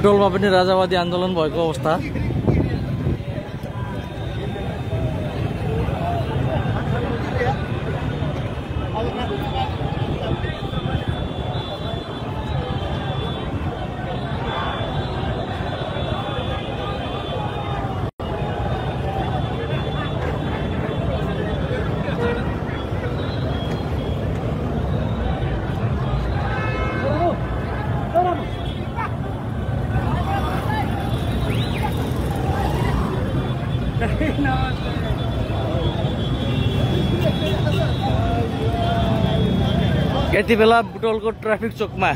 बुटवलमा पनि राजावादी आन्दोलन भएको अवस्था। यति बेला बुटवलको ट्राफिक चोकमा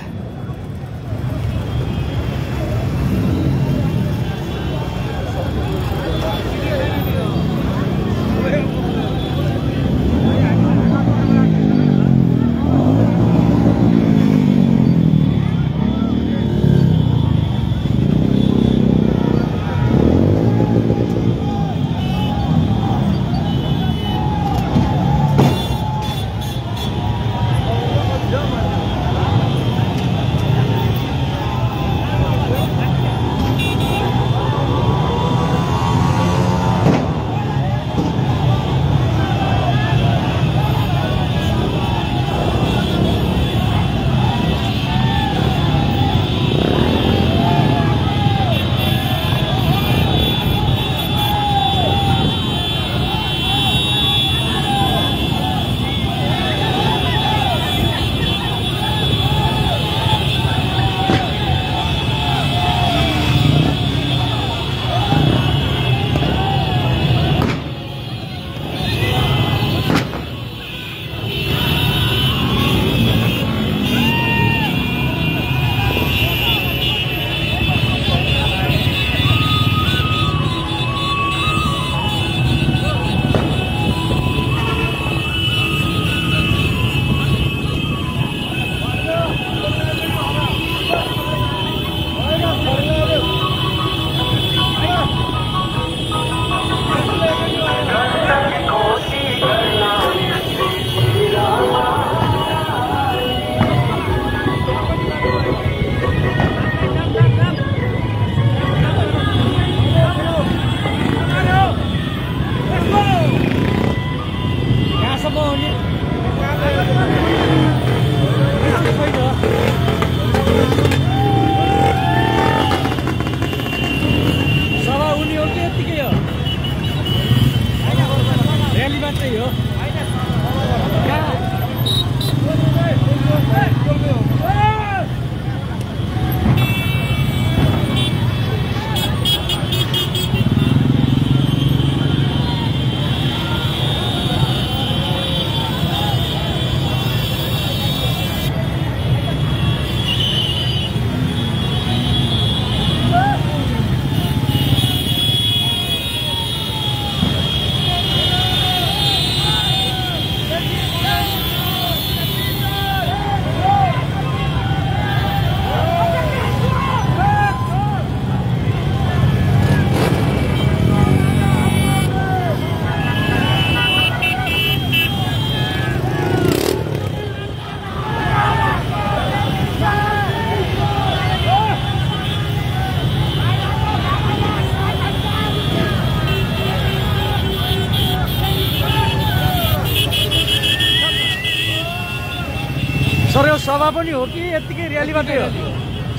सर यो सभा पनि हो कि यतिकै र्याली मात्रै हो?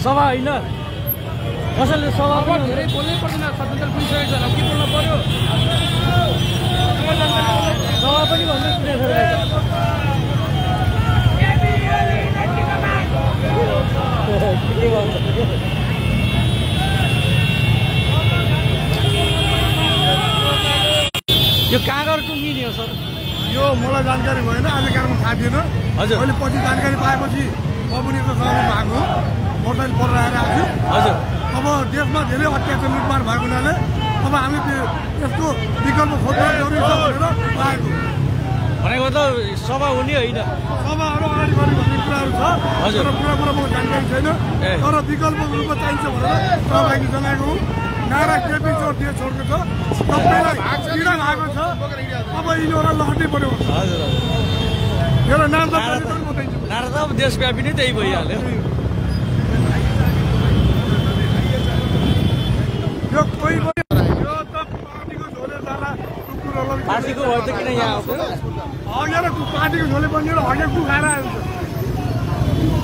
सभा होइन, कसैले सभा पनि धेरै बोल्नै पर्दैन, स्वतन्त्र पुगिसकेको छ, के बोल्नु पर्यो? सभा पनि भन्दै सुनेको यो काँगर टुङ्गिने हो सर? यो मलाई जानकारी भएन, आज कारणमा थाहा थिएन। हजुर, अहिले पछि जानकारी पाएपछि कम्पनीको सहरमा भएको मोटरसाइकल परेर आएर आएको छु। हजुर, अब देशमा धेरै अत्याचार लुटमार भएको हुनाले अब हामी यसको विकल्प खोज्न जरुरी छ भनेर आएको। भनेको त सभा हुने होइन, सभाहरू अगाडि बढ्ने भन्ने कुराहरू छ। हजुर, तर पुरा मलाई जानकारी छैन, तर विकल्पको रूपमा चाहिन्छ भनेर सहभागी जनाएको हुँ। नारा केपी चोर दिए छोड्को छ, सबैलाई पीडा भएको छ। अब यिनीहरूलाई लड्नै पर्यो। हजुर, मेरो नाम त नारा त अब देशव्यापी नै त्यही भइहाल्यो। यो कोही पनि यो त पार्टीको झोले जाला कुकुरहरूलाई पार्टीको भए त किन यहाँ आउँछ हगेर पार्टीको झोले बनिएर हगे कुखाएर आउँछ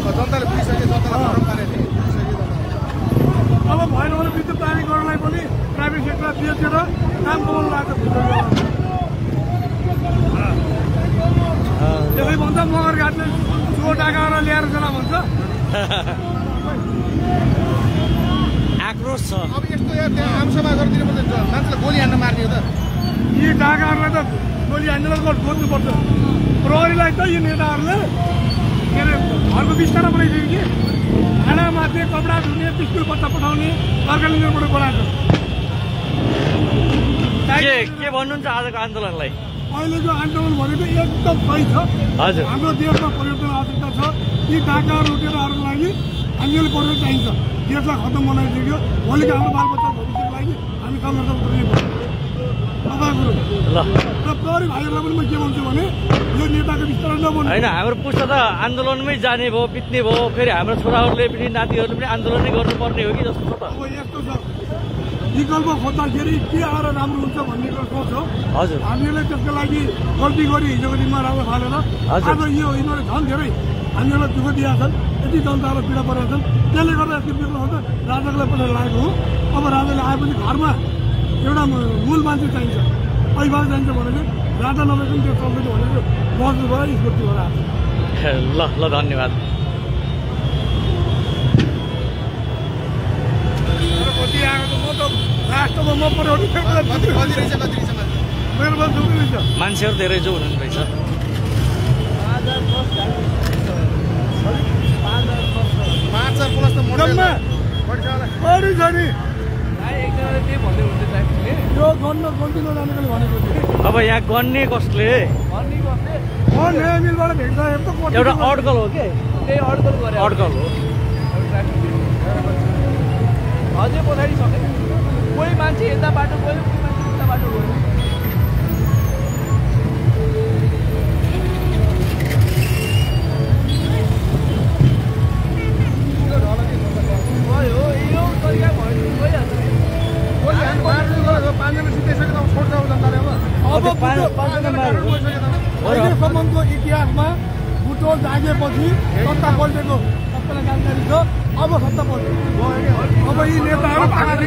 जनताले पुगिसके जनतालाई भरम पारे अब भएन भने विद्युत प्राधिकरणलाई पनि प्राइभेट सेक्टरलाई बेचेर काम पाउनु लाग्छ त्यसै भन्छ मगर घाटले चोर डाकाएर ल्याएर चला भन्छ आक्रोश छ अब यस्तो त्यहाँ आमसभा गरिदिनु पर्छ मान्छेलाई गोली हान्न मार्ने हो त यी डाकाहरूलाई त गोली हान्नेलाई खोज्नुपर्छ प्रहरीलाई त यी नेताहरूले के अरे घरको बिस्तारा बनाइदियो कि खाना माथि कपडा धुने स्कुल बच्चा पठाउने अर्गनाइजरबाट बनाएको के भन्नुहुन्छ आजको आन्दोलनलाई अहिलेको आन्दोलन भनेको एकदम सही छ हजुर हाम्रो देशमा परिवर्तन आवश्यकता छ यी डाका लुटेराहरूको लागि हामीले परिवर्तन चाहिन्छ देशलाई खतम बनाइदियो भोलिको हाम्रो बालबच्चा भविष्यको लागि हामी संरक्षण गर्नुपर्छ कुरो ल र प्रहरी भाइहरूलाई पनि म के भन्छु भने यो नेताको विस्तार नबन्नु होइन हाम्रो पुस्ता त आन्दोलनमै जाने भयो बित्ने भयो फेरि हाम्रो छोराहरूले पनि नातिहरूले पनि आन्दोलनै गर्नुपर्ने हो कि जस्तो छ त अब यस्तो छ विकल्प खोज्दाखेरि के आएर राम्रो हुन्छ भन्ने सोच हो हजुर हामीहरूले त्यसको लागि गल्ती गरी हिजोको दिनमा राम्रो फालेर आज यो यिनीहरूले झन् धेरै हामीहरूलाई दुःख दिएका छन् यति जनतालाई पीडा परेका छन् त्यसले गर्दा यस्तो बिग्रो हुन्छ राजालाई पछाडि लागेको हो अब राजाले आएपछि घरमा एउटा मूल मान्छे चाहिन्छ अभिभावक चाहिन्छ भने राजा नभए पनि त्यो चल्दैन भनेको बस्नुभयो स्फूर्ति भएर आएको ल ल धन्यवाद कति आएको त म त राष्ट्रमा म पऱ्यो मेरो बल थुप्रै रहेछ मान्छेहरू धेरै जो हुनुहुन्छ रहेछ जम्मा बढी छ नि यो गन्न कन्टिन्यू जानेकोले भनेको अब यहाँ गन्ने कसले नयाँ मिलबाट भेट्छ एउटा अड्कल हो कि अड्कल हो अझै पछाडि सके कोही मान्छे यता बाटो गयो कोही मान्छे उता बाटो गयो भयो यो तरिका भयो गइहाल्छ पाँचजना सिद्धाइसकेर अब छोड्छ जनताले अब अहिलेसम्मको इतिहासमा बुटोल जागेपछि सत्ता पल्टेको सबैलाई जानकारी छ अब सत्ता पल्ट्यो अब यी नेताहरू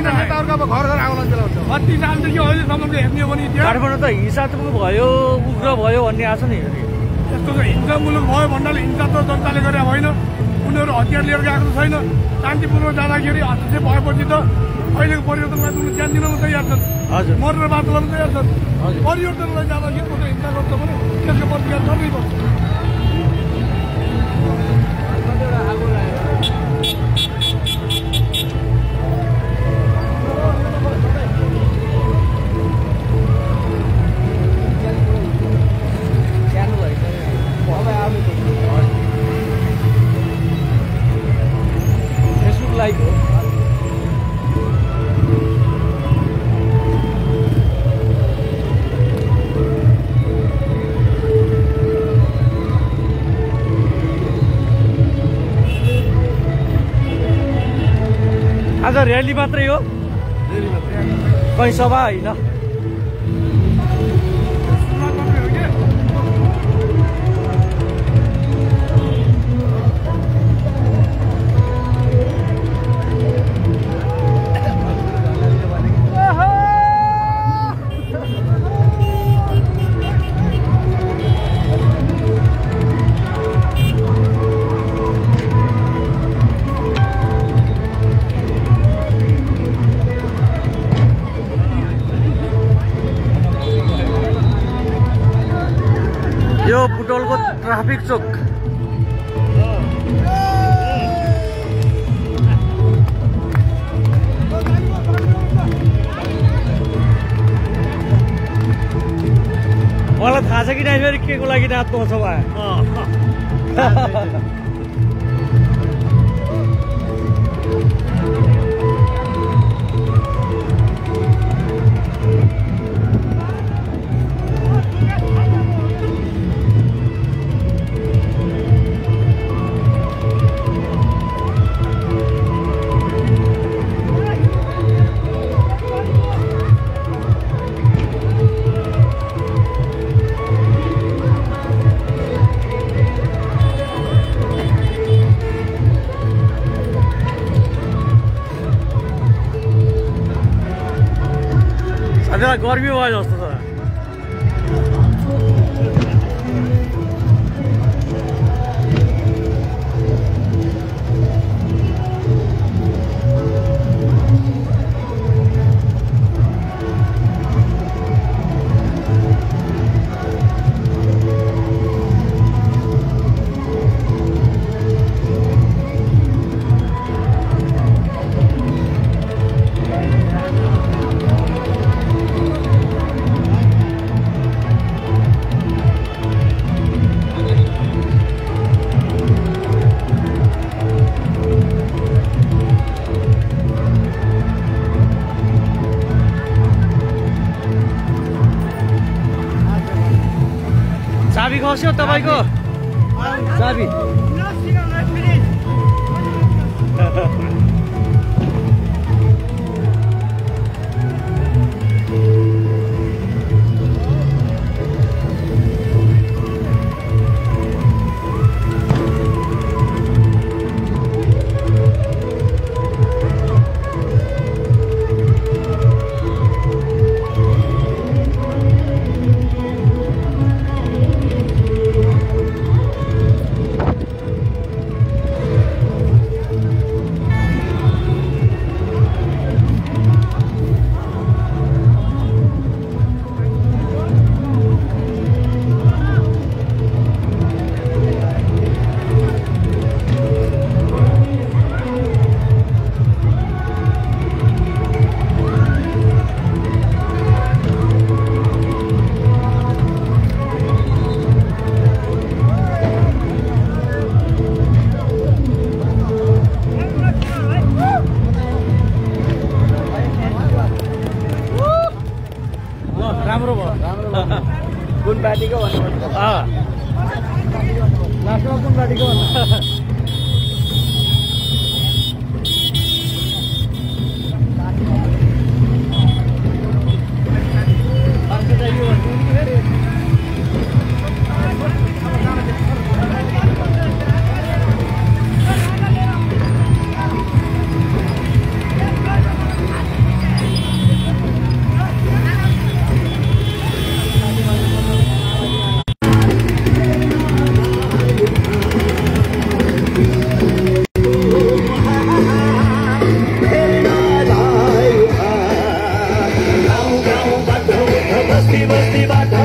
नेताहरूको अब घर घर आउन हुन्छ 30 सालदेखि अहिलेसम्मको हेर्ने हो भने इतिहास काठमाडौँ त हिंसात्मक भयो उग्र भयो भन्ने आएको छ नि यस्तो त हिंसा मुलुक भयो भन्नाले हिंसा त जनताले गरे होइन उनीहरू हतियार लिएर गएको छैन शान्तिपूर्वक जाँदाखेरि हस्तक्षेप भएपछि त अहिलेको परिवर्तनलाई उनीहरू ध्यान दिन पनि तयार छन् हजुर मरेर बाँच्न पनि तयार छन् परिवर्तनलाई जाँदाखेरि कसै हिंसा गर्छ भने त्यसको प्रतिकार गर्नै पर्छ फेसबुक लाइभ हो आज र्याली मात्रै हो कहीँ सभा होइन यो बुटोलको ट्राफिक चोक मलाई थाहा छ कि नै फेरि के को लागि नाच्नु छ भए त्यसलाई गर्मी भयो जस्तो छ। चाबी खस्यो तपाईँको चाबी राम्रो भयो कुन पार्टीको भन्नुपर्छ लास्टमा कुन पार्टीको भन्नु बस्ती बाट